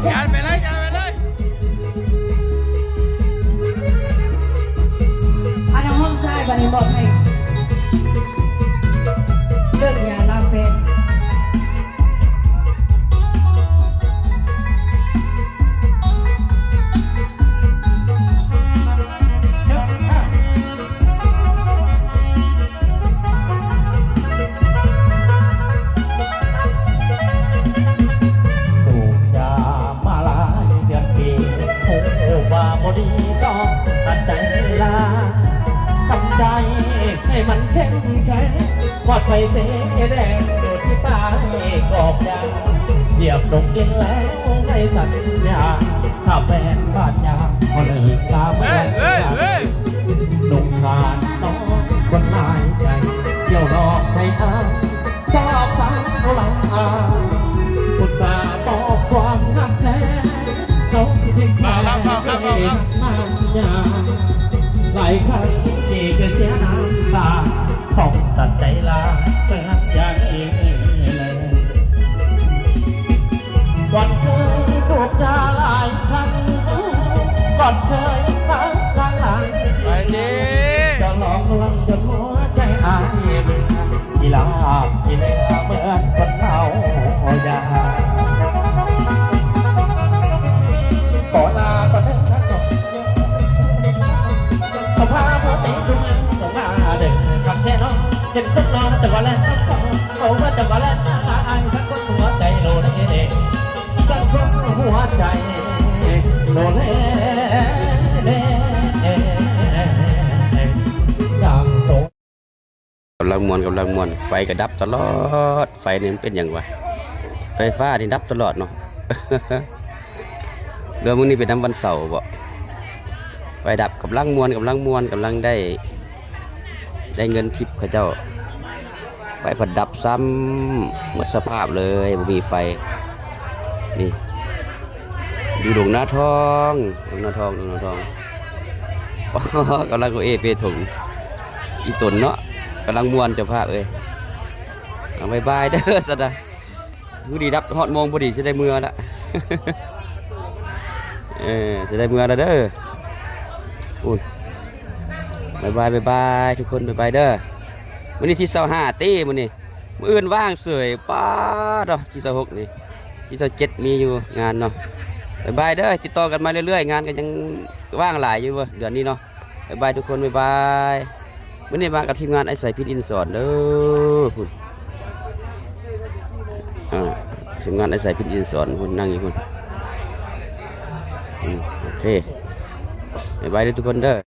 ຈານໄປເລີຍ ຈານໄປເລີຍ. ອັນນັ້ນຫ້ອງຊາຍ ບັດນີ້ມອບໃຫ້ເລີກຍາລາແຟນ. ສູບຢາມາຫຼາຍເດືອນປີ ຮູ້ວ່າບໍ່ດີ ຕ້ອງຕັດໃຈລາ ທຳໃຈໃຫ້ມັນເຂັ້ມແຂງ ປອດໄພເສແດງ ໂດດທີ່ປາຍກອກຢາ ຢຽບລົງດິນແລ້ວໃຫ້ສັນຍາ ຖ້າແມ່ນບາດຍາ ກໍເລີກລາເມືອງ ດົງຂານນ້ອງຄົນຫຼາຍໃຈ ກ່ຽວລອກໃຫ້ອາຍຊອບສາວລາ ອຸດສ່າມອບຄວາມຮັກແທ້ ເຮົາທີ່ເປັນແມ່ ມາແລ້ວ ມາແລ້ວ ມາແລ້ວ ມາແລ້ວ ຫາຍາ ຫຼາຍຄັ້ງທີ່ເຄີຍເສຍນ້ຳຕາ ຕ້ອງຕັດໃຈລາເມືອງຢ່າງນີ້ແລະ. ກ່ອນເຄີຍສູບຢາຫຼາຍຄັ້ງ ກ່ອນເຄີຍຮັກທາງຫຼັງ ໄປຕິ ຈະຫຼອກລວງຈົນຫົວໃຈອ້າຍເບື່ອ ອີຫຼາກອີເຫຼືອເໝືອນຄົນເມົາຢາ ຂໍລາກ່ອນເດີ ເອົາພາຫົວໃຈສູ່ເມືອງສົງຂາເດີ ຄັກແທ້ເນາະ ເປັນຄົນນອນແຕ່ວ່າແລ່ນນຳຄອ ເວົ້າວ່າແຕ່ວ່າແລ່ນນຳອ້າຍ ສັກຄົນຫົວໃຈໂລເລ ສັກຄົນຫົວໃຈໂລເລ ຢ່າງໂສ ກຳລັງມ່ວນ ກຳລັງມ່ວນ ໄຟກໍດັບຕະຫຼອດ ໄຟນີ້ມັນເປັນຫຍັງວະ ໄຟຟ້ານີ້ດັບຕະຫຼອດເນາະ ເລື່ອງມື້ນີ້ເປັນນຳວັນເສົາບໍ ໄຟດັບ ກຳລັງມ່ວນ ກຳລັງມ່ວນ ກຳລັງໄດ້ ໄດ້ເງິນທິບເຂົາເຈົ້າ ໄຟພັດດັບຊ້ຳ ໝົດສະພາບເລີຍ ບໍ່ມີໄຟ ນີ້ ຢູ່ດົງນາທອງ ດົງນາທອງ ດົງນາທອງ ປາດ ກຳລັງເອົາເອເປຖົງ ອີຕົນເນາະ ກຳລັງມ່ວນເຈົ້າພາບເອີຍ ເອົາ ບາຍບາຍເດີ ຊັ້ນນະ. ພໍດີດັບຮອດໂມງພໍດີ ຊິໄດ້ເມືອລະ ເອີ ຊິໄດ້ເມືອລະເດີ ພຸ້ນ ບາຍບາຍ ບາຍບາຍ ທຸກຄົນ ບາຍບາຍເດີ ມື້ນີ້ທີຊາວຫ້າຕິ ມື້ນີ້ ມື້ອື່ນວ່າງເສີຍ ປາດເນາະ ທີຊາວຫົກນີ້ ທີຊາວເຈັດມີຢູ່ງານເນາະ ບາຍບາຍເດີ ຕິດຕໍ່ກັນມາເລື້ອຍໆ ງານກໍຍັງວ່າງຫຼາຍຢູ່ເດືອນນີ້ເນາະ. ບາຍບາຍທຸກຄົນ ບາຍບາຍ ມື້ນີ້ມາກັບທີມງານອ້າຍໄຊ ພິນອິນສອນເດີ ພຸ້ນ ອ່າ ທີມງານອ້າຍໄຊ ພິນອິນສອນ ພຸ້ນ ນັ່ງຢູ່ພຸ້ນ ອືມ ໂອເຄ ບາຍບາຍເດີທຸກຄົນເດີ.